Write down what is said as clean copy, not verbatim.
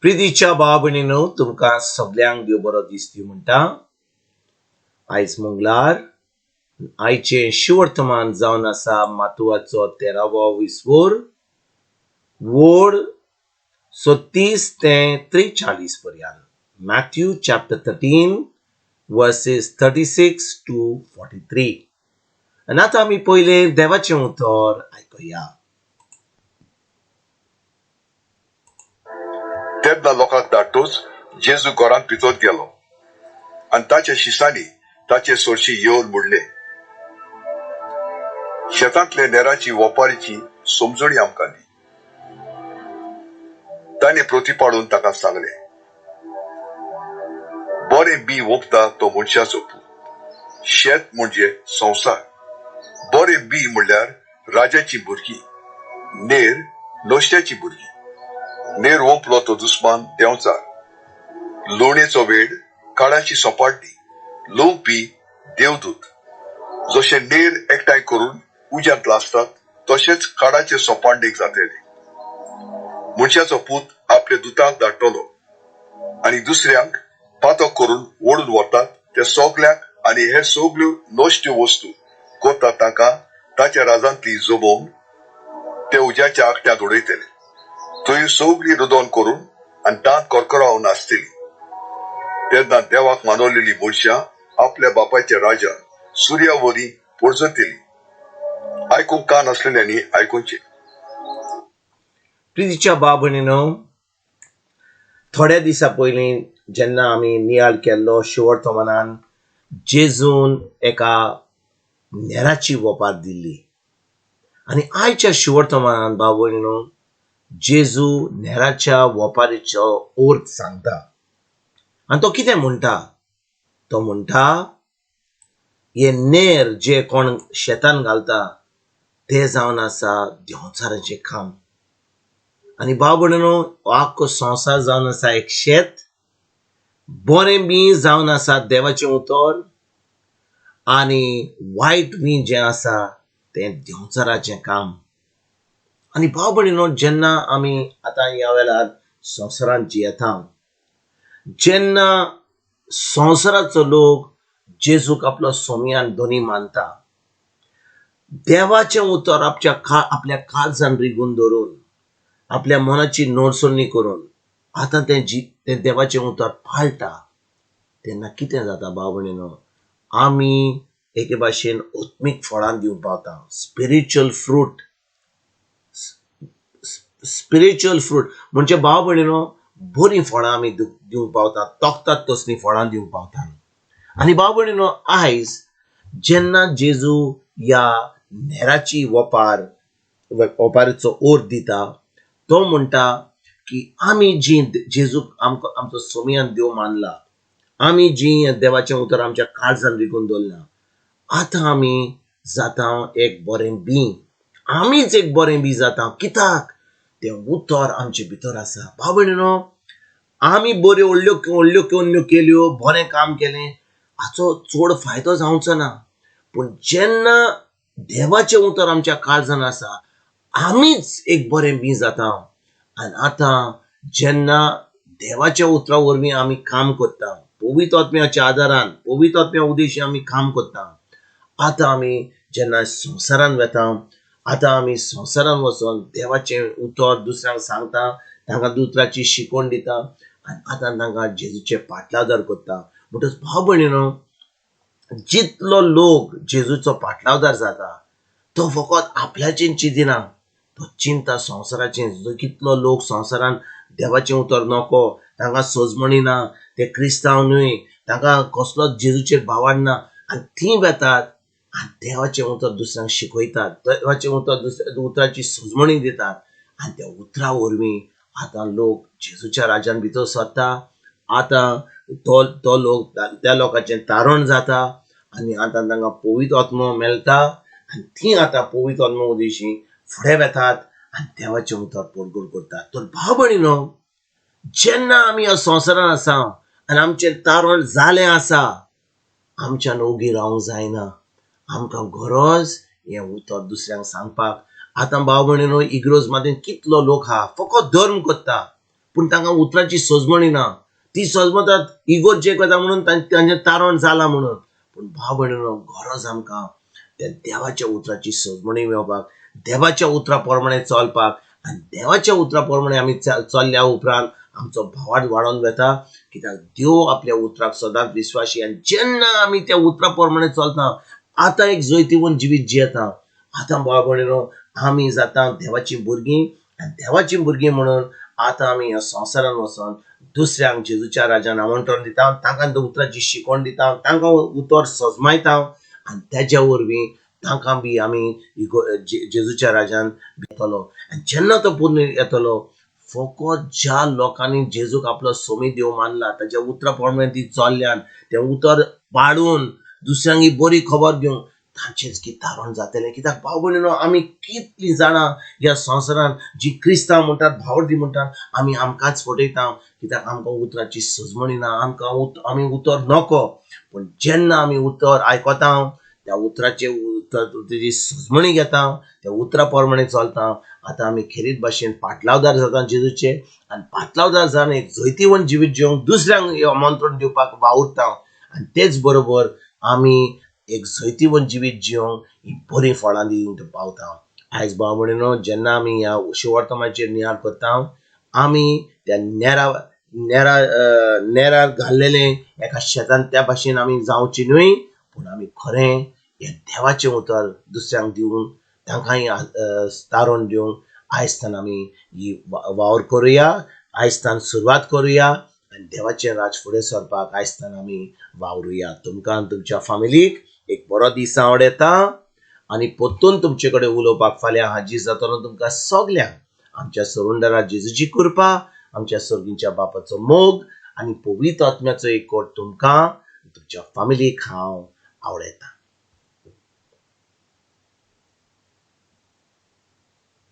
प्रितीच्या भाव भयणीनो, तुमकां सगल्यांक देव बरो दीस दिवं म्हणटा. आयज मंगळार. आयचें शिवर्तमान जावन आसा मातुवाचो तेरावो विस्वोर, वोड 36 ते 43 पर्यंत. Matthew chapter 13 verses 36 to 43. आनी आतां आमी पयलें देवाचें उतर आयकुया. तेन्ना लोकांक धाडटच जेजू घरांत भितर गेलो आनी ताच्या शिसांनी ताचे सरशीं येवन म्हणलें, शेतांतले नेराची वपारीची समजणी आमकां दी. ताणें प्रतिपाडून ताका सांगलें, बरें बी ओंपता तो मनशाचो पूत, शेत म्हणजे संवसार, बरें बी म्हणल्यार राजाचीं भुरगीं, नेर नश्ट्याचीं भुरगीं, नेर ओंपलो तो दुस्मान देंवचार, लुवणेचो वेळ काळाची सोंपाडणी, लुवपी देवदूत, जशें नेर एकठांय करून उज्यांत लासतात तशेंच काळाचे सोंपाडणेक जातलें. मनशाचो पूत आपल्या दुतांक धाडटलो आनी दुसऱ्यांक पातक करून ओडून व्हरतात ते सगल्यांक आनी हे सगल्यो नश्ट्यो वस्तू करतात तांकां ताच्या राजांतली जमोवन ते उज्याच्या आगट्यांत उडयतले. थंय सगळी रुदोन करून आनी दांत करकरावन आसतली. तेन्ना देवाक मानवलेली मनशां आपल्या बापायच्या राजा सुर्या वरी पोरजतली. आयकूंक कान आसलेल्यांनी आयकुचें. प्रितीच्या भाव भयणीनो, थोड्या दिसां पयलीं जेन्ना आमी नियाळ केल्लो शिवर्तमानान जेजून एका नेराची वपार दिल्ली आनी आयच्या शिवर्तमानान भाव भयणीनो जेजू नेराच्या वपारीचो अर्थ सांगता. आनी तो कितें म्हणटा? तो म्हणटा हे नेर जे कोण शेतान घालता ते जावन आसा देंवचाराचें काम. आनी भाव भयणीनो, आख्खो संवसार जावन आसा एक शेत, बरें बी जावन आसा देवाचें उतर आनी वायट बी जें आसा तें देंवचाराचें काम. आनी भाव भयणीनो, जेन्ना आमी आतां ह्या वेळार संवसारांत जियेता, जेन्ना संवसाराचो लोक जेजूक आपलो सोमयान धनी मानता, देवाचें उतर आपल्या काळजान रिगून धरून आपल्या मनाची नोडसणी करून आतां तें तें देवाचें उतर पाळटा, तेन्ना कितें जाता भाव भयणीनो, आमी एके भाशेन आत्मीक फळां दिवंक पावता. स्पिरिच्युअल फ्रूट, स्पिरिच्युअल फ्रूट म्हणजे भाव भयणीनो बरीं फळां आमी दिवंक पावता, तोखतात तसलीं फळां दिवंक पावता. आनी भाव भयणीनो, आयज जेन्ना जेजू ह्या नेराची वपारीचो अर्थ दिता, तो म्हणटा की आमी जी जेजूक आमकां आमचो सोमयान देव मानला, आमी जी देवाचें उतर आमच्या काळजान रिगून दवरलां, आतां आमी जाता एक बरें बी, आमीच एक बरें बी जाता. कित्याक? तें उतर आमचे भितर आसा. भाव भयणीनो, आमी बऱ्यो व्हडल्यो व्हडल्यो कोन्यो केल्यो, बरें काम केलें, हाचो चड फायदो जावचो ना. पूण जेन्ना देवाचें उतर आमच्या काळजान आसा, आमीच एक बरें बी जाता. आनी आतां जेन्ना देवाच्या उतरा वरवीं आमी काम करता, पवित्र आत्म्याच्या आदारान, पवित्र आत्म्या उद्देशी आमी काम करता, आतां आमी जेन्ना संवसारान वता, आतां आमी संवसारान वचोन देवाचें उतर दुसऱ्यांक सांगता, तांकां उतराची शिकवण दिता आनी आतां तांकां जेजूचे पाटलावदार करता. म्हणटच भाव भयणीनो, जितलो लोक जेजूचो पाटलावदार जाता तो फकत आपल्याचें चिंतिना, तो चिंता संवसाराचें. कितलो लोक संवसारान देवाचें उतर नको, तांकां सजमणी ना, ते क्रिस्तांव न्हय, तांकां कसलोच जेजूचेर भावार ना, आनी तीं वेतात आनी देवाचें उतर दुसऱ्यांक शिकयतात, देवाचें उतर दुसऱ्या उतराची सजमणी दितात आनी त्या उतरा वरवीं आतां लोक जेजूच्या राज्यान भितर सरता. आतां तो लोक त्या लोकांचें तारण जाता आनी आतां तांकां पवित्र आत्मो मेळटा आनी तीं आतां पवित्र आत्मो उदेशी फुडें वेतात आनी देवाचें उतर परगट करतात. तर भाव भयणीनो, जेन्ना आमी ह्या संवसारान आसा आनी आमचें तारण जालें आसा, आमच्यान ओगी रावंक जायना. आमकां गरज हें उतर दुसऱ्यांक सांगपाक. आतां भाव भयणीनो, इग्रोज मातीन कितलो लोक आहा फकत धर्म करता, पूण तांकां उतराची सजमणी ना. ती सजमतात इगोर्जेक वता म्हणून तांचें तारण जालां म्हणून. पूण भाव भयणीनो, गरज आमकां त्या देवाच्या उतराची सजमणी मेळपाक, देवाच्या उतरा प्रमाणे चलपाक. आनी देवाच्या उतरा प्रमाणे आमी चल्ल्या उपरांत आमचो भावार्थ वाडोवन वता, कित्याक देव आपल्या उतराक सदांच विस्वाशी. आनी जेन्ना आमी त्या उतरा प्रमाणे चलता, आतां एक जैतिवंत जिवीत जियेता. आतां भाव भयणीनो, आमी जाता देवाचीं भुरगीं, आनी देवाचीं भुरगीं म्हणून आतां आमी ह्या संवसारान वचोन दुसऱ्यांक जेजूच्या राजान आमंत्रण दिता, तांकां उतराची शिकवण दिता, तांकां उतर सजमायता, आनी तेज्या वरवीं तांकां बी आमी जेजूच्या राजान येतलो. आनी जेन्ना तो पूर्ण येतलो, फकत ज्या लोकांनी जेजूक आपलो सोमी देव मानला, ताच्या उतरा प्रमाणे ती चल्ल्यान, तें उतर पाडून दुसऱ्यांक बरी खबर दिवंक, तांचेच की तारण जातलें. कित्याक भाव भयणीनो, आमी कितलीं जाणां ह्या संवसारान जी क्रिस्तांव म्हणटात, भावार्थी म्हणटात, आमी आमकांच फटयता, कित्याक आमकां उतराची सजमणी ना, आमकां आमी उतर नको. पूण जेन्ना आमी उतर आयकता, त्या उतराचे उतर तेजी सजमणी घेता, त्या उतरा प्रमाणे चलता, आतां आमी खेरीत भाशेन पाटलावदार जाता जेजूचे. आनी पाटलावदार जावन एक जैतिवंत जिवीत जिवंक दुसऱ्यांक आमंत्रण दिवपाक वावुरता. आनी तेच बरोबर आमी एक जैतिवंत जिवीत जिवंक ही बरीं फळां दिवंक पावता. आयज भाव भयणीनो, जेन्ना आमी ह्या शिवर्तमाचेर नियाळ करता, आमी त्या नेरा नेरा नेरार घाल्लेलें एका शेतान त्या भाशेन आमी जावची न्हय, पूण आमी खरें हें देवाचें उतर दुसऱ्यांक दिवन तांकांय तारण दिवंक आयजतान आमी ही वावर करुया, आयजतान सुरवात करुया, आनी देवाचें राज फुडें सरपाक आयजतान आमी वावरुया. तुमकां आनी तुमच्या फामिलीक एक बरो दीस आवडटा, आनी परतून तुमचे कडेन उलोवपाक फाल्यां हाजीर जातलो. तुमकां सगल्यांक आमच्या सरुंदरा जेजूची कृपा, आमच्या सर्गीच्या बापाचो मोग आनी पवित्र आत्म्याचो एकवट तुमकां तुमच्या फामिलीक हांव आवडयतां.